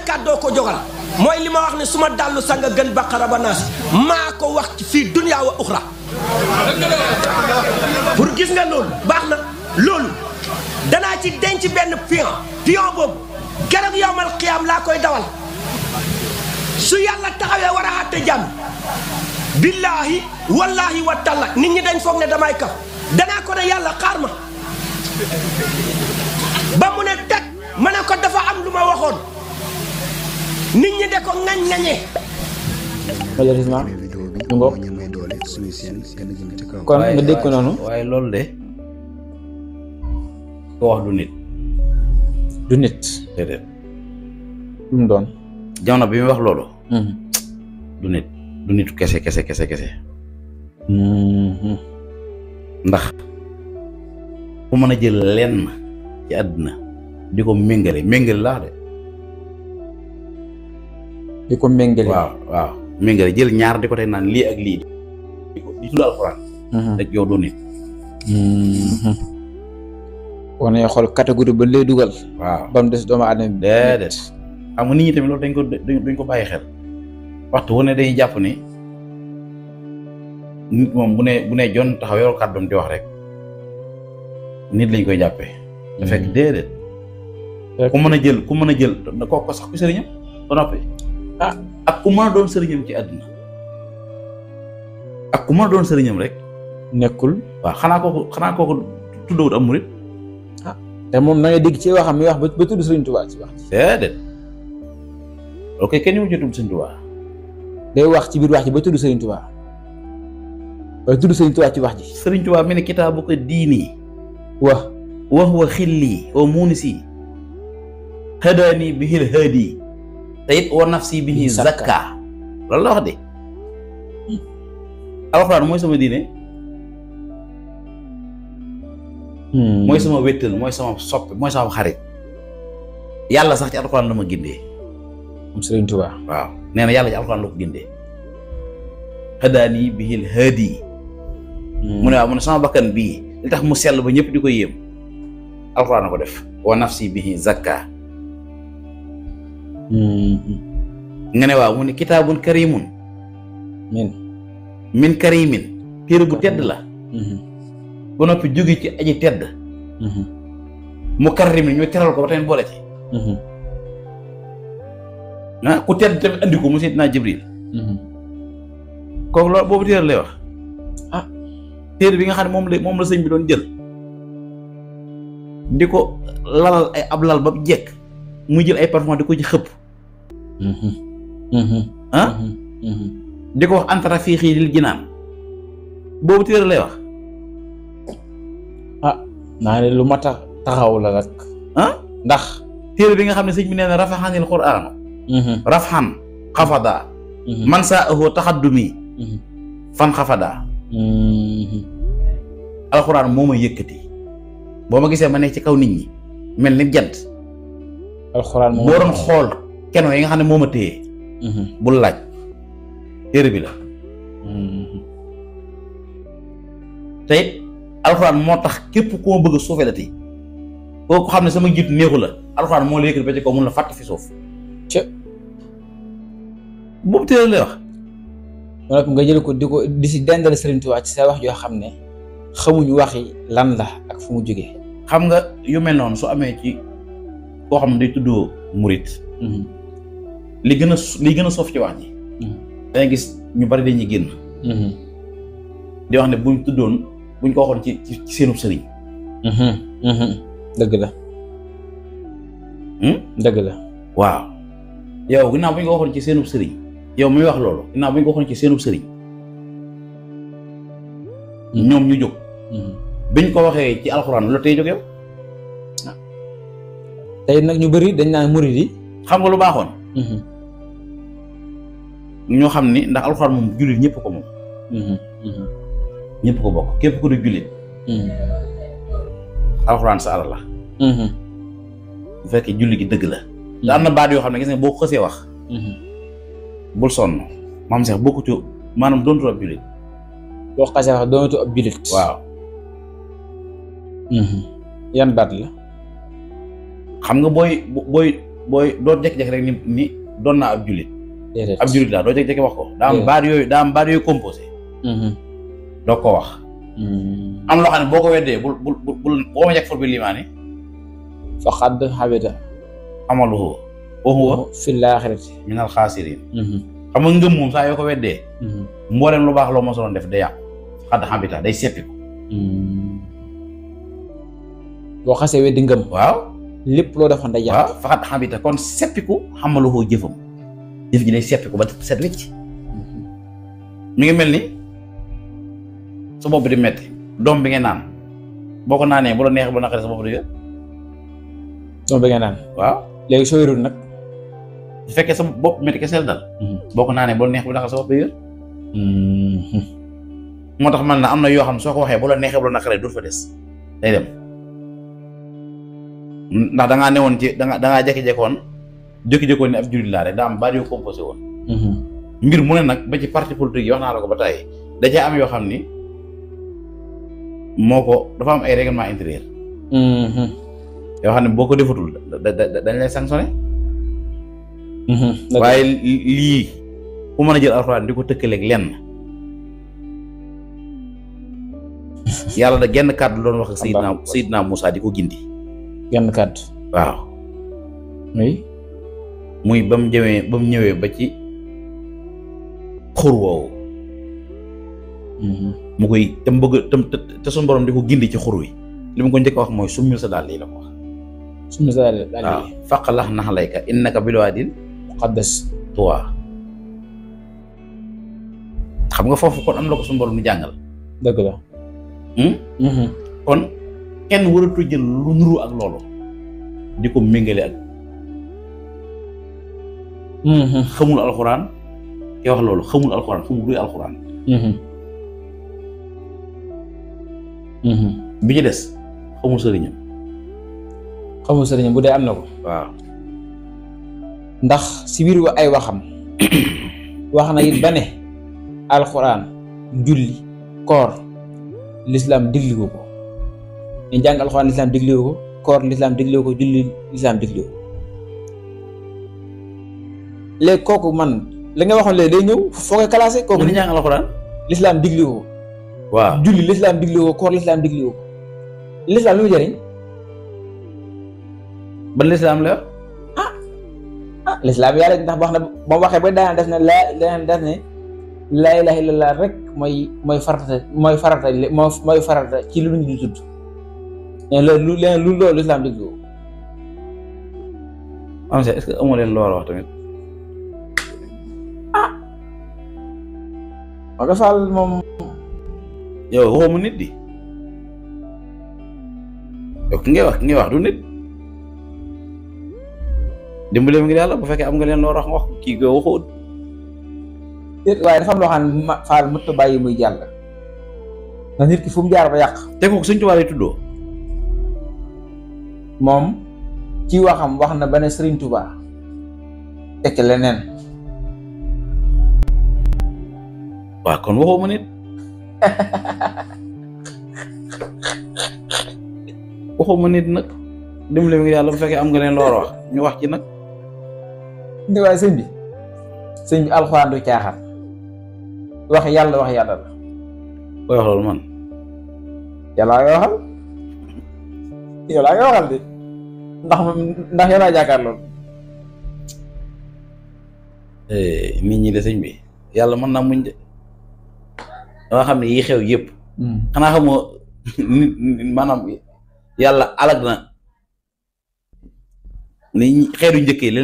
kàddoo ko jogal mooy li ma wax ne su ma dallu sa nga gën baqara ba naas maa ko wax ci fii dunya wa uxra pour gis nga loolu baax na loolu danaa ci denc benn pion boobu keroog yowmal qiyaam laa koy dawal su yàlla taxawee war a àtte jàmm billaahi wallaahi wa taala nit ñi dañ foog ne damay kaf danaa ko ne yàlla xaar ma ba mu ne teg ma ne ko dafa am lu ma waxoon nit ñi de ko ŋañ-ŋañee malheureusement ñu ngoog kon nga dégg ko noonu waaye loolu de ko wax du nit déedéet lu mu doon jamono bi muy wax loolu du nitu kese ndax ku mën a jël lenn ci àdduna di ko méngale laax de di ko méngale waaw méngale jël ñaar di ko tey naan lii ak lii di tudd alxuraan rek yow doo nit war nañoo xool catégorie ba lay dugal waaw ba mu des doomu aadama bi déedéet xam nga nit ñi tamit loolu dañ ko bàyyi xel waxtu wu ne dañuy jàpp ni nit moom bu ne jon taxaw yoroo kàddoom di wax rek nit lañ koy jàppee da fekk déedéet ku mën a jël ko sax ku sëriñam ba noppi ak ku mën a doon sëriñam ci àdduna ak ku mën a doon sëriñam rek nekkul waaw xanaa kooku tuddawut am murit te moom na nga dégg ci waxam mi wax ba tudd Sëriñ Tuubaa ci wax déedéet ok kenn mu ci tudd Sëriñ Tuubaa day wax ci biir wax ji ba tudd Sëriñ Tuubaa ba tudd Sëriñ Tuubaa ci wax ji Sëriñ Tuubaa mi ne kitaabu ko diini wa xilli wa muunisi hadaani bihil haadi te it wa nafsi bihi zakka loolu la wax de alxuraan mooy sama diine mooy sama wéttal mooy sama sopp mooy sama xarit yàlla sax ci alxuraan la ma gindee moom Sëriñ Tuubaa waaw nee na yàlla ci alxuraan la ko gindee hadaani bihil haadi mu ne waaw mu ne sama bakkan bii li tax mu sell ba ñëpp di ko yéem alxuraan na ko def wa nafsi bihi zakka nga ne waaw mu ne kitaabun karimun min karimin téere bu tedd la ba noppi jóge ci aji tedd mu karrimin ñu teral ko ba tamit boole ci ku tedd tamit andi ko mu Seydina Jibril kooku loolu boobu téere lay wax téere bi nga xam ne moom la sëñ bi doon jël di ko lalal ay ab lal ba jekk muy jël ay parfum di ko ci xëpp di ko wax antara fii xii lil jinaan boobu téere lay wax naa ne lu ma taxaw la nag ndax téere bi nga xam ne sëñ bi nee na rafaxanil qur'aan rafxan xafada man saa ahoo taxaddumi fan xafada alxuraan moo ma yëkkati boo ma gisee ma nekk ci kaw nit ñi mel ni jant alxuraan boo doon xool keno yi nga xam ne moo ma téye bul laaj téere bi la te it alxuraan moo tax képp ku ma bëgg a suufelati kooku xam ne sama jiitu neexu la alxuraan moo la yëkkati ba ci kaw mun la fàtt fi suuf boobu téere lay wax wala nga jël ko di si dendal Sëriñ Tuubaa ci sa wax yoo xam ne xamuñu waxi lan la ak fu mu jógee xam nga yu mel noonu su amee ci koo xam ne day tuddoo murit li gën a soof ci wax ji dangay gis ñu bari dañuy génn di wax ne buñ ko waxoon ci seenub sëriñ dëgg la dëgg la waaw yow ginnaaw buñ ko waxoon ci seenub sëriñ yow muy wax loolu ginnaaw buñ ko waxoon ci seenub sëriñ ñoom ñu jóg biñ ko waxee ci alxuraan lu la tey jóg yow tey nag ñu bëri dañ naan murid yi xam nga lu baaxoon ñoo xam ni ndax alxuraan moom jullit ñëpp ko moom ñëpp ko bokk képp ku di jullit alxuraan sa alal la bu fekkee julli gi dëgg la da am na baat yoo xam ne gis nga boo ko xësee wax bul sonn maam Seex bokku ci maanaam doontu ab jullit boo ko xasee wax doonatu ab jullit waaw yan baat la xam nga booy doo jékki-jékki rek ni doon naa ab jullit. ab jullit laa doo jékki-jékki wax ko. daa am baat yooyu composé. doo ko wax. am loo xam ne boo ko weddee bul boo ma yakfur bi limaani faqad habita amaluhu wa huwa fil aaxirati minal xaasiriin. xam nga ngëm moom saa yoo ko weddee. mboolem lu baax loo mosoon def day yàqu. faqad habita day seppi ko. boo xasee weddi ngëm. waaw lépp loo defoon day yàqu. waaw faqad habita kon seppiku amaluhu jëfam. jëf ji day seppiku ba set wecc. mi ngi mel ni sa bopp di metti doom bi nga naan boo ko naanee bu la neexee bu la naqaree sa bopp di wér. doom bi nga naan. waaw léegi soo wérul nag. bu fekkee sa bopp metti kese la dal. boo ko naanee bu la neexee bu la naqaree sa bopp di wér. moo tax man na am na yoo xam soo ko waxee bu la neexee bu la naqaree dur fa des day dem ndax da ngaa newoon ci da ngaa jékki-jékkoon ne ab jullit laa rek daa am baat yoo composé woon. mbir mu ne nag ba ci parti politique yi wax naa la ko ba tey da cee am yoo xam ni moo ko dafa am ay règlement intérieur. yoo xam ne boo ko defatul dañ lay sanctionné. waaye lii ku mën a jël alxuraan di ko tëkkaleeg lenn yàlla da genn kàddu doon wax ak Seydina Moussa di ko gindi. genn kàddu. waaw. oui. muy ba mu ñëwee ba ci xur woowu. mu koy te mu bëgg te suñu borom di ko gindi ci xur wi li mu ko njëkk a wax mooy summil sa dàll yi la ko wax. summil sa dàll yi waaw faqlax naxlayka innaka bil waadil muqaddas tuwa. xam nga foofu kon am na ko suñu borom mu jàngal. dëgg la. kon kenn waratu jël lu nuru ak loolu di ko méngale ak. xamul alxuraan ki wax loolu xamul alxuraan xamul luy alxuraan. bi ci des xamul sëriñam. xamul sëriñam bu dee am na ko. waaw. ndax si biir ay waxam wax na it ba ne alxuraan julli koor lislaam digliwu ko ñu jàng alxuraan lislaam digliwu ko koor lislaam digliwu ko julli lislaam digliwu ko léegi kooku man li nga waxoon léegi day ñëw foo koy classé kooku ñu jàng alxuraan lislaam digliwu ko waaw julli lislaam digliwu ko koor lislaam digliwu ko lislaam lu mu jëriñ ban lislaam la lislaam yàlla ndax wax na ba mu waxee ba daana def ne laa ilaaha illallaah rek mooy farata ci lu ñu di tudd loolu lislaam diglu am est-ce que amoo leen loo war a wax tamit ma nga faal moom yow waxoo mu nit di yow ki ngay wax du nit dimbale mi ngi yàlla bu fekkee am nga leen loo wax kii ko waxut waaye dafa am loo xam ne faal mënut a bàyyi muy jàll ndax nit ki fu mu jaar ba yàq te ko Sëñ Tuubaa lay tuddoo moom ci waxam wax na ba ne Sëriñ Tuubaa tekk leneen waaw kon waxoo ma nit waxoo ma nit nag dimbale mi ngi yàlla bu fekkee am nga leen loo wax ñu wax ci nag ndi waaye sëñ bi alxuraan du caaxaan wax yàlla la koy wax loolu man yàlla nga waxal yow laa nga waxal de ndax yow laa jaakaar loolu nit ñi de sëñ bi yàlla mën naa muñ de dama xam ne yi xew yëpp xanaa xamoo maanaam yàlla alag na ni xeetu njëkkee